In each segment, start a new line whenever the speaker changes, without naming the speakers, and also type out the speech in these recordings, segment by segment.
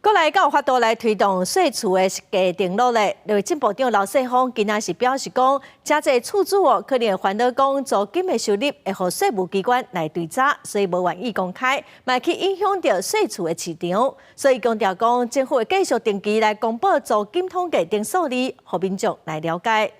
閣來閣有法度來推動細厝的實價登錄咧。內政部長劉世鋒今仔是表示講，誠濟厝主哦，可能會煩惱講租金的收入會予稅務機關來追查，所以無願意公開，嘛會去影響著細厝的市場。所以強調講，政府會繼續定期來公布租金統計等數字，予民眾來了解。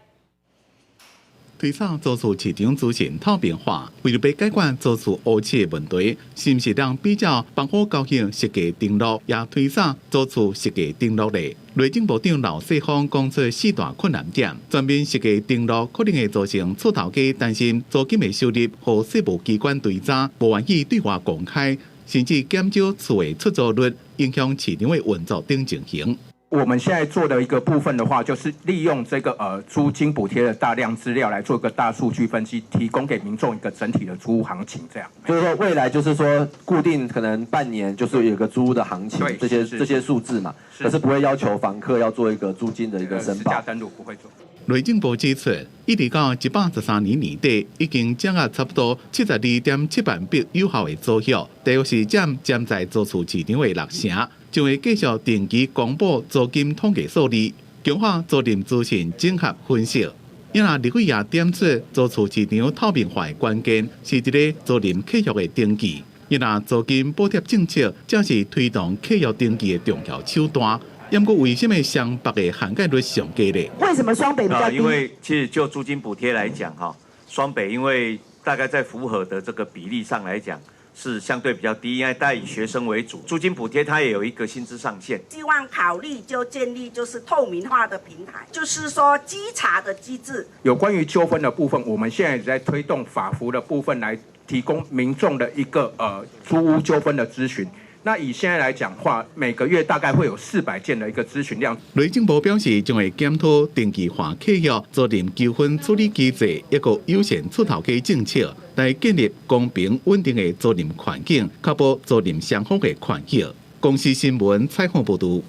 推早租厝市場資訊透明化，為著欲解決租厝烏市的問題，是毋是當比照房屋交易實價登錄，也推早租厝實價登錄咧？內政部長劉世鋒講出四大困難點，全面實價登錄可能會造成厝頭家擔心租金的收入予稅務機關追查，無願意對外公開，甚至減少厝的出租率，影響市場的運作等情形。
我們現在做的一個部分的話，就是利用這個租金補貼的大量資料來做一個大數據分析，提供給民眾一個整體的租屋行情。這樣，
就是說未來就是說固定可能半年就是有個租屋的行情，這些數字嘛，可是不會要求房客要做一個租金的一個申報。
實價登錄不會做。
內政部指出，一直到113年年底，已經掌握差不多72.7萬筆有效的租約，大約是佔潛在租厝市場的六成。將會繼續定期公布租金統計數字，強化租賃資訊整合分析。因為立委也點出租厝市場透明化的關鍵是佇咧租賃契約的登記。因為租金補貼政策正是推動契約登記的重要手段。不過為什麼雙北的涵蓋率上低咧？
為什麼雙北比較低？
因為其實就租金補貼來講，哈，雙北因為大概在符合的這個比例上來講，是相對比較低，因為大以學生為主，租金補貼它也有一個薪資上限。
希望考慮就建立就是透明化的平台，就是說稽查的機制。
有關於糾紛的部分，我們現在也在推動法服的部分來提供民眾的一個租屋糾紛的諮詢。那以現在來講話，每個月大概會有400件的一個諮詢量。
內政部表示，將會檢討定期化契約、租賃糾紛處理機制，一個友善厝頭家政策，來建立公平穩定的租賃環境，確保租賃雙方的權益。公視新聞採訪報導。